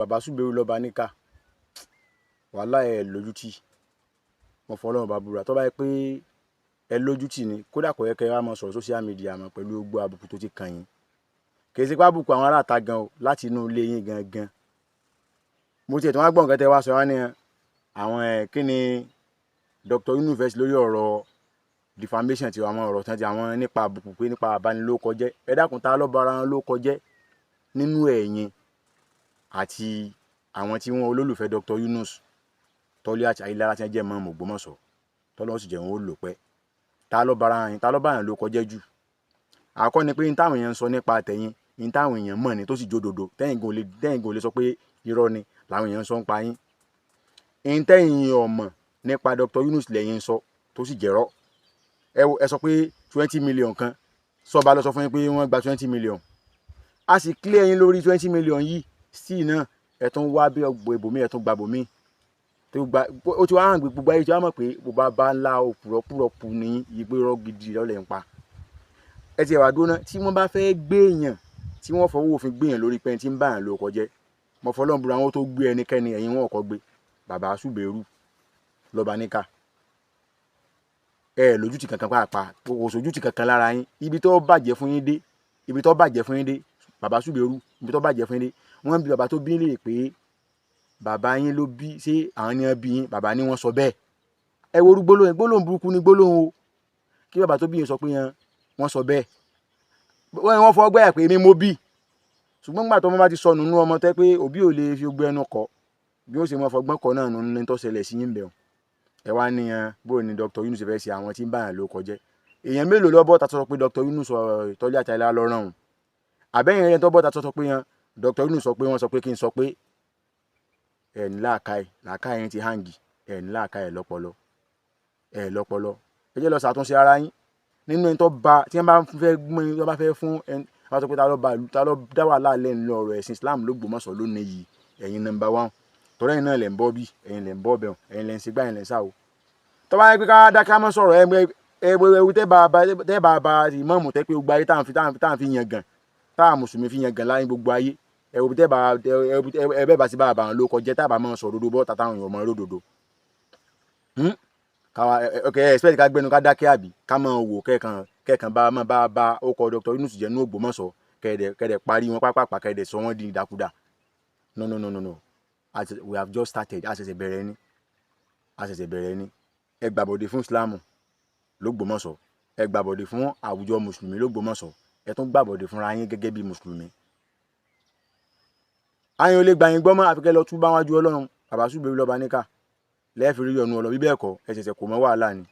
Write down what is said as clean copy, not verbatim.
Bàbá Suberu lọ́ba níkà, wàhálà ẹ̀ lójútì. Mo fọlọ́run bá búra, tó bá yẹ pé ẹ lójútì ni, kódà kò yẹ kẹ́ ẹ wá máa sọ̀rọ̀ social media mọ́ pẹ̀lú gbogbo àbùkù tó ti kàn yín. Kì í ṣe pé àbùkù àwọn aráàta gan o, láti inú ilé yín gangan. Mo tiẹ̀ tí wọ́n á gbọ́ nǹkan tẹ́ wá sọ wá ní àwọn ẹ̀ kí ni Dr. Yunus fẹ́ sí lórí ọ̀rọ̀ defamation ti àwọn ọ̀rọ̀ tán ti àwọn nípa àbùkù pé nípa àbánilókọjẹ́. Ẹ dákun, ta ló bara wọn ló kọjẹ́ nínú ẹ̀yin àti àwọn tí wọ́n olólùfẹ́ Dr. Yunus Tọ́lé àti Ayélára tí wọ́n jẹ́ mọ́mọ́ Ògbómọ̀ṣọ́, tọ́lọ́ sì jẹ́ wọn ó lò pẹ́? Ta ló bara yín, ta ló bá yàn ló kọjẹ́ jù? Àkọ́ ni pé ní táwọn èèyàn ń sọ nípa tẹ̀yìn, ní táwọn èèyàn mọ̀ ni tó sì jódodo, tẹ́yìn gan ò lè sọ pé irọ́ ni làwọn èèyàn ń sọ ń pa yín. Ní tẹ́yìn ọ̀mọ̀ nípa Dr. Yunus lẹ́yìn ń sọ tó sì jẹ́rọ́. Ẹ sọ pé 20 million kan sọba lọ sọ fún yín pé wọ́n gba 20 million. A sì clear yín lórí 20 million yìí sí náà, ẹ tún wá bí ọgbọ ibòmí, ẹ tún gba ibòmí tó gba. Ó ti wá hàn, gbogbo ayé tí wọ́n mọ̀ pé bàbá bá ńlá òpùrọ̀pùrọ̀pù ní ìgbé irọ́ gidi lọ́lẹ̀ ń pa. Ẹ ti wà dúró náà, tí wọ́n bá fẹ́ gbé èèyàn, tí wọ́n fọwọ́ òfin gbé èèyàn lórí pé tí ń bá èèyàn ló kọjẹ́, mo fọlọ́n búra, wọn tó gbé ẹnikẹ́ni, ẹ̀yin wọn kọ́ gbé. Bàbá Suberu lọ́ba níkà, ẹ lójútì kankan pàápàá, kò sójútì kankan lára yín. Ibi tó bàjẹ́ fún yín dé, ibi tó bàjẹ́ fún yín dé, Bàbá Suberu, ibi tó bàjẹ́ fún yín dé, wọ́n bi bàbá tó bí lè pé bàbá yín ló bí, ṣé àwọn ni wọ́n bí yín? Bàbá ni wọ́n sọ bẹ́ẹ̀. Ẹ wo orú gbólóhùn, gbólóhùn burúkú ni gbólóhùn o. Kí bàbá tó bí yín sọ pé yẹn wọ́n sọ bẹ́ẹ̀, wọ́n fọ gbẹ́yà pé èmi mo bí. Ṣùgbọ́n nígbà tó wọ́n bá ti sọnù nú ọmọ tẹ́ pé òbí ò lè fi gbé ẹnu kọ bí ó ṣe mọ fọgbọ́n kọ náà nù ní tó ṣẹlẹ̀ sí yín bẹ̀rù. Ẹ wá ní yan bóò ni Dr. Yunus fẹ́ ṣe àwọn tí ń bá yàn ló kọjẹ́. Èèyàn mélòó lọ́ bọ́ta sọ pé Dr. Yunus Tọ́lé àti Ayélára lọ ràn òun? Àbẹ́yìn rẹ̀ tó bọ́ta sọ pé yan Dr. Yunus sọ pé wọ́n sọ pé kí n sọ pé ẹ̀ ní làákàyè, làákàyè yín ti hangi, ẹ̀ ní làákàyè lọ́pọlọ, ẹ̀ lọ́pọlọ. Ẹ jẹ́ lọ ṣàtúnṣe ara yín nínú ẹni tó ba tí wọ́n bá fẹ́ gbọ́n, tí wọ́n bá fẹ́ fún ẹni wọ́n sọ pé ta ló ba, ta ló dá wàhálà lẹ́nu lọ́rọ̀ ẹ̀sìn Islam l'Ógbómọ̀ṣọ́ lónìí yìí, ẹ̀yin number one. Torí ẹ̀yin náà lẹ̀ ń bọ́ bí, ẹ̀yin lẹ̀ ń bọ́ bẹ̀rùn, ẹ̀yin lẹ̀ ń ṣe gbá, ẹ̀yin lẹ̀ ń ṣàwò. Tó bá yẹ pé ká dáká mọ́ sọ̀rọ̀, ẹ ẹ ewu tẹ́ bá ba ìmáàmù tẹ́ pé gbogbo ayé tá à ń fi yan gàn, tá à mùsùlùmí fi yan gàn láyé gbogbo ayé, ẹ wo tẹ́ bá ẹ bẹ́ẹ̀ bá sí bá bá wọn ló kọjá, tá a bá máa sọ̀rọ̀ òdodo bọ́ tàtàwọn èèyàn mọ́ lódodo. Káwa ok, ẹ expect ká gbẹnu ká dákẹ́, àbí ká máa wò kẹ́ẹ̀kan kẹ́ẹ̀kan bá máa bá ó kọ Dr. Yunus jẹ́ ní Ògbómọ̀ṣọ́, kẹ́ẹ̀dẹ̀ parí wọn pápápá, kẹ́ẹ̀dẹ̀ sọ wọ́n di ìdàkudà? No, no, no, no, no. As we have just started, a ṣẹ̀ṣẹ̀ bẹ̀rẹ̀ ni, a ṣẹ̀ṣẹ̀ bẹ̀rẹ̀ ni. Ẹ gbàbọ̀dé fún Islam l'Ógbómọ̀ṣọ́, ẹ gbàbọ̀dé fún àwùjọ mùsùlùmí l'Ógbómọ̀ṣọ́, ẹ tún gbàbọ̀dé fúnra yín gẹ́gẹ́ bí mùsùlùmí. Àyìn ò lè gbà yín gbọ́ mọ́, àfi kẹ́ lọ túbá wájú Ọlọ́run. Bàbá Suberu lọ́ba níkà lẹ́ẹ̀fì rí ọ̀nù ọ̀lọ́, bíbẹ́ ẹ̀kọ́ ẹ ṣẹ̀ṣẹ̀ kò mọ́ wàhálà ni.